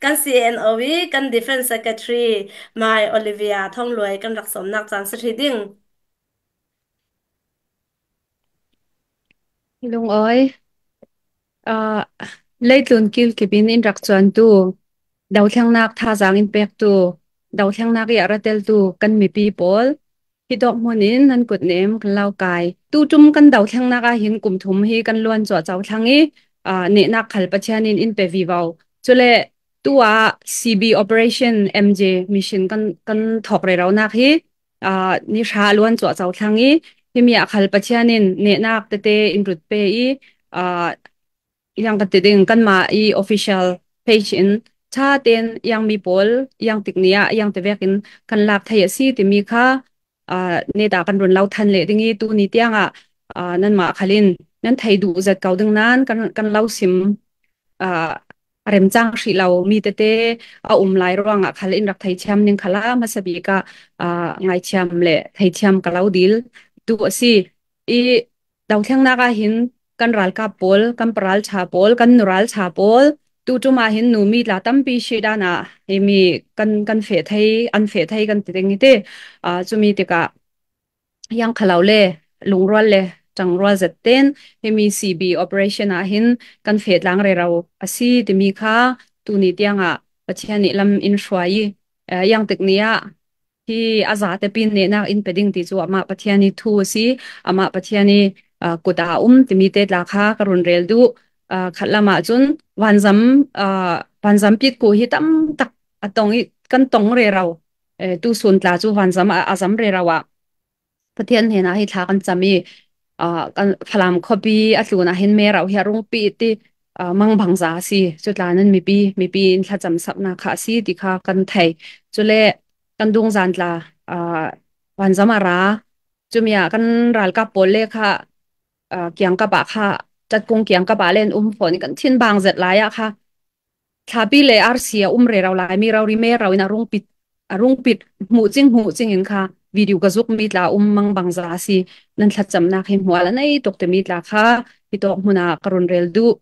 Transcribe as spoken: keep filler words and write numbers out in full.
Kan C N O i kan Defence Secretary Mai Olivia Thongluai kan rak sawmnak caan si hrih ding. Lungawi, aa, leitlun kilkip in in rak cuantu, dothlennak thazaang in pektu, dothlennak i a ra teltu kan mipi pawl, hi tawk hmun in nan kutnem kan laukai. Tutum kan dothlennak ah hin kum thum hi kan luan cuahco thlang i, aa, nehnak khal Pathian in in pe vivo. Cule tu ah C B operation M J mission kan, kan thawk reronak hi, aa, ni hra luan cuahco thlang i, himi ah khal Pathian in nehnak tete in rut pe i, aa, iang kan ti ding, kanmah i official page in ṭha tein iang mi pawl, iang tik ni ah, iang ti vekin kan lak thei a si timi kha, aa, neta kan run lo than leh ding i, tuni tiang ah, aa, nanmah khal in nan thei duh zet ko ding nan kan, kan lo sim, aa, a remcang hrih lo mi tete a um lai ruangah khal in rak theithiam ning khal ah hmasa bik ah, aa, ngaithiam le theithiam ka lo dil duh a si. I dothlennak ah hin kan ralkap pawl, kan paralṭha pawl, kan nuralṭha pawl, tutum ah hin nu mi tla tampi si dan ah himi kan, kan feh thei, an feh thei kan ti ding hi ti, aa, cumi tikah iang kha lo le, lungrual le ṭangrual zet tein himi C B operation ah hin kan feh tlang rero a si timi kha tuni tiang ah Pathian nih lam in hruai i, aa, iang tik ni ah hi a zate pin nehnak in pe ding ti cu amah Pathian i thu a si, amah Pathian i, aa, kut ah a um timi te tla kha ka run rel duh. Aa, khat lam ah cun vanzam, aa, vanzam pitku hi tam tak a tong i kan tong rero. Eh, tusun tla cu vanzam a, a zam rero ah Pathian hnenah hi thla kan cam i, aa, kan Falam khuapi a tlun ah hin Mero hi a rungpi ti, aa, mangbangza a si. Cu tla nan mipi, mipi in thlacam sapnak kha a si ti kha kan thei. Cule kan dungzan tla, aa, vanzam a ra, cumi ah kan ralkap pawl le kha, aa, kiangkap ah kha, Tatkung kiangkap ah le an um fawn i kan thin bang zet lai ah kha, thlapi le arsi a um rero lai mi rori Mero in a rungpit, a rungpit hmuh cing hmuh cing in kha video ka zuk mi tla um mangbangza a si. Nan thlacamnak hi hmual a nei tuk ti mi tla kha hi tawk hmun ah ka run rel duh.